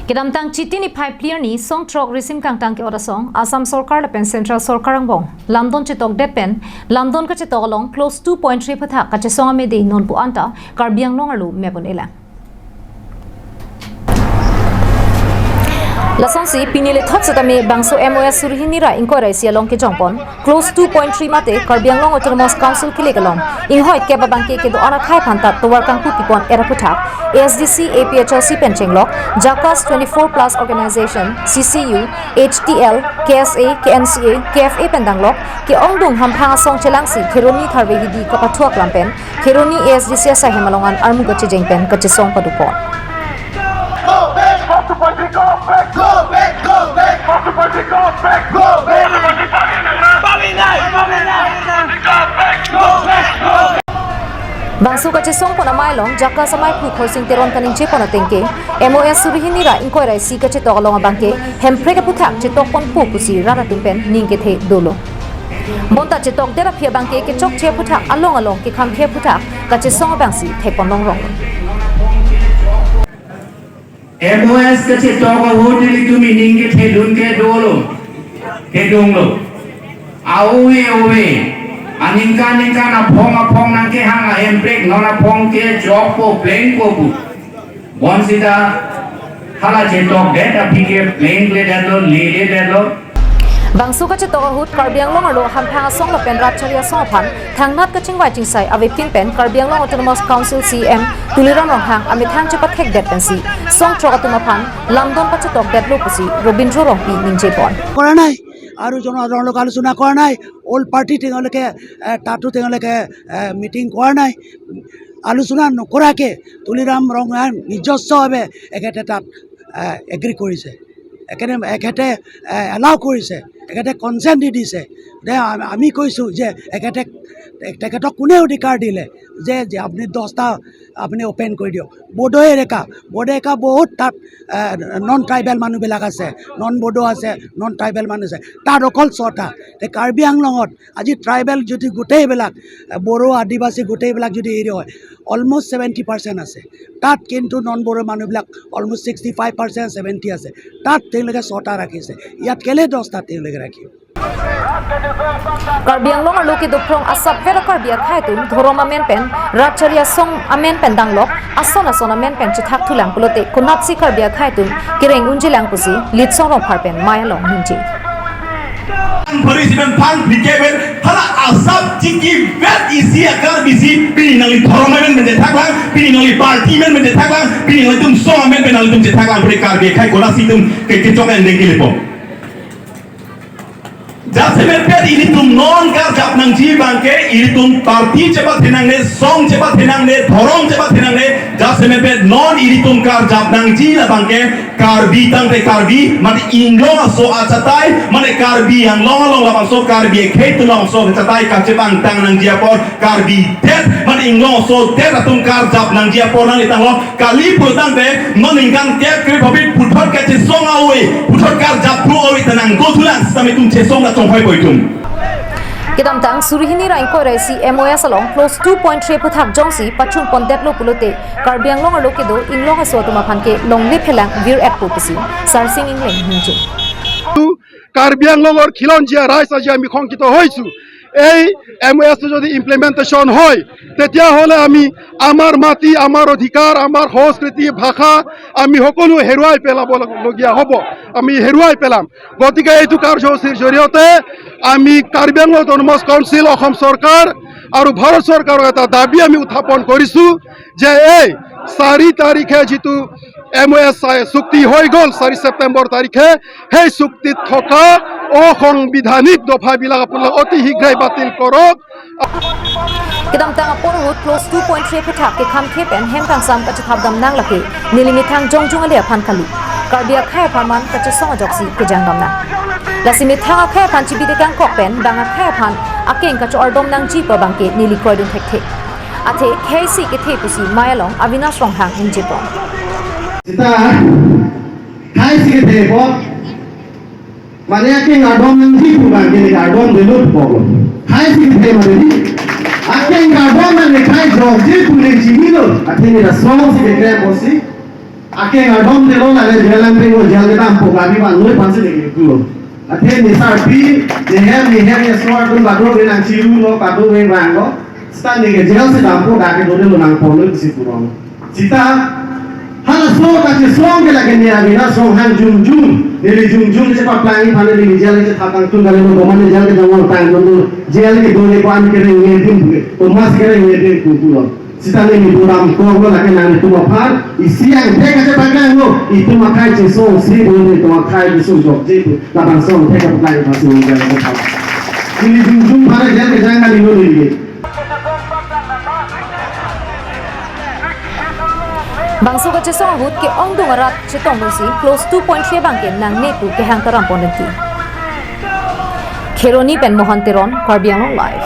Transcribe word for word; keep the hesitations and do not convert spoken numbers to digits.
Kedamtang Chiti niphai phli arni song throk risim kangtang ke-ot asong Assam Sorkar lapen Central Sorkar angbong lamdon chetokdet pen lamdon kachetok along clause two point three aphuthak kachesong amede non pu anta Karbi Anglong arlo mepon elang. Lasonsi pini lethot setame bangso M O S suri hini ra ingkoi ra isi along kejongpon clause two point three mate Karbi Anglong Autonomous Council kilik along inghoi kep abangke kedo-an akhei aphan ta tovar kangpu pipon era aphuthak A S D C, A P H L C pen chenglok JACAS twenty-four plus organization, C C U, H T L, K S A, K N C A, K F A pen danglok ke-ongdung hamphang asong chelangsi Kheroni Tharve Hidi kapathuak lam pen Kheroni A S D C asai hem along an armu kachejeng pen kachesong padopon. Go back! Go back! Go back! Go back! Go back! Bangso kachesongpon amei along JACAS amei aphu Khorsing Teron kaningjepon ateng ke M O S suri hini ra ingkoi ra isi kachetok along abangke Hemprek aphuthak chetokponpo pusi rat atum pen ning kethe dolo. Bonta chetokdet aphi abangke kechokche aphuthak along along kekhamkhe aphuthak kachesong abangsi thekpon longrong. M O S kachetok ahut ilitum ining kethedun ke dolo, kedunglo. Awe awe, aningkan ningkan aphong aphong nangkehang a-Hemprek non aphong kechokpo plengpo pu. Bonsita hala chetokdet aphi ke plengpledetlo, ledetlo. Bangso kachetok ahut Karbi Anglong arlo hamphang asong lapen rat chari asong aphan thangnat kachingvai chingsai avepin pen Karbi Anglong Autonomous Council C E M Tuliram Ronghang amethang chepathekdet pensi song throk atum aphan lamdon pachetokdetlo pusi Robindro Rongpi ningjepon. কৰা নাই আৰু জনসাধাৰণৰ লগত আলোচনা কৰা নাই। All party তেওঁলোকে, এ, তাতো তেওঁলোকে, এ, মিটিং কৰা নাই। আলোচনা নকৰাকে তুলিৰাম ৰংহাং নিজস্বভাৱে এখেতে তাত, এ, এগ্ৰী কৰিছে। এখেতে, এখেতে, এ, এলাউ কৰিছে, এখেতে কনচেণ্ট দি দিছে। দে, আম-, আমি কৈছোঁ যে এখেতে, তে-, তেখেতক কোনে অধিকাৰ দিলে যে, যে আপুনি দহটা আপুনি অপেন কৰি দিয়ক? বড়ো এলেকা, বড়ো এলেকা বহুত তাত, এ, নন ট্ৰাইবেল মানুহবিলাক আছে, নন বড়ো আছে, নন ট্ৰাইবেল মানুহ আছে, তাত অকল ছটা। তে কাৰ্বি আংলঙত আজি ট্ৰাইবেল যদি গোটেইবিলাক, এ, বড়ো, আদিবাসী গোটেইবিলাক যদি হেৰি হয়, অলমষ্ট ছেভেণ্টি পাৰ্চেণ্ট আছে। তাত কিন্তু নন বড়ো মানুহবিলাক almost sixty five percent, seventy আছে। তাত তেওঁলোকে ছটা ৰাখিছে, ইয়াত কেলে দহটা তেওঁলোকে ৰাখিব? Karbi Anglong arlo kedophrong asapvet a-Karbi akhei atum dhorom amen pen, rat chari asong amen pen danglok, ason ason amen pen chethak thulang pulote konatsi Karbi akhei atum kereng unjilang pusi Litsong Rongphar pen mei along ningje. Phari si pen phang phike pen hala asap chiki vet isi a-Karbi si pini nangli dhorom amen pen chethaklang, pini nangli party amen pen chethaklang, pini nanglitum song amen pen nanglitum chethaklang pura Karbi akhei konatsi atum ke kechok endeng kilipo. Jasemet pen ilitum non karjap nangji abangke ilitum party chepathenangne, song chepathenangne, dhorom chepathenangne, jasemet pen non ilitum karjap nangji labangke Karbi tangte Karbi, mane inglong aso achatai, mane Karbi Anglong along labangso Karbi akhei atum labangso achatai kachepangtang nangji apor Karbi det, mane inglong aso det atum karjap nangji apor nangli tanglo. Kali pulotangte non ningkan kep kre pabit puthot kachesong awe, puthot karjap thu awe tanang go thulang sitame itum chesong ta chonghoi po itum. Kedamtang suri hini ra ingkoi ra isi M O S along clause two point three aphuthak jongsi pachunpondetlo pulote Karbi Anglong arlo kedo inglong aso atum aphan ke longle phelang vir-etpo pusi Sarsing Engleng ningje. Karbi আংলঙৰ খিলঞ্জীয়া ৰাইজ আজি আমি শংকিত হৈছোঁ। এই এম অ' এছটো যদি ইমপ্লিমেণ্টেশ্যন হয়, তেতিয়াহ'লে আমি আমাৰ মাটি, আমাৰ অধিকাৰ, আমাৰ সংস্কৃতি, ভাষা আমি সকলো হেৰুৱাই পেলাবলগীয়া হ'ব, আমি হেৰুৱাই পেলাম। গতিকে এইটো কাৰ্যসূচীৰ জৰিয়তে আমি কাৰ্বি আংলং অট'নমাছ কাউন্সিল, অসম চৰকাৰ আৰু ভাৰত চৰকাৰৰ এটা দাবী আমি উত্থাপন কৰিছোঁ যে এই চাৰি তাৰিখে যিটো এম অ' এছ চুক্তি হৈ গ'ল চাৰি ছেপ্টেম্বৰ তাৰিখে, সেই চুক্তিত থকা অসাংবিধানিক দফাবিলাক আপোনালোকে অতি শীঘ্ৰে বাতিল কৰক। Kedamtang apor ahut clause two point three aphuthak kekhamkhe pen hem kangsam kachethapdam nang lake neli methang jongjung ale aphan kali. Karbi akhei aphan man kachesong ajoksi kejangdam nang. Lasi methang akhei aphan chibi tekang kok pen bang akhei aphan akeng kacho-ardom nangji pu abangke neli kroidun thekthe. Athe khei si kethe pusi mei along Avinash Ronghang ningjepon. Sita khei si kethe po. Mane akeng ardom nangji pu abangke neli ardom detlo pu po. Khei si kethe mane di. Akeng ardom mane khei jokji pu neli chinilo. Athe neli lasonsi keklem posi. Akeng ardom te lo, lale jail nangpeng lo, jail kedam po kami ba noi pansi lagi kulo. Athe ne sarpi, ne hem, ne hem, ne so atum bado ve nang chiru lo, bado ve rang lo. Sita ne ke jail si dampo, dak ke dode lo nangpo noi pusi purong. Sita halaso ta chesong ke lake ne avena song hang jum jum. Neli jum jum chepaplang aphan neli jail chethap tangtun kali lo, komat ne jail kejang tangtun, jail kedo ne ko-an kereng ne dim ke, Thomas kereng ne dim kuku lo. Sita neli bo damkok lo lake nanglitum aphan, isi angthek kachepaklang lo, itum akhei chesong si bo, itum akhei chesong jokje pu, labangso angthek kapaklang aphansi neli jail chethap. Neli jum jum aphan jail kejang kali lo neli ke. Bangso kachesong ahut ke-ongdung arat chetongdunsi clause two point three abang ke nangne pu kehang taram pon lengki. Kheroni pen Mohan Teron, Karbi Anglong Live.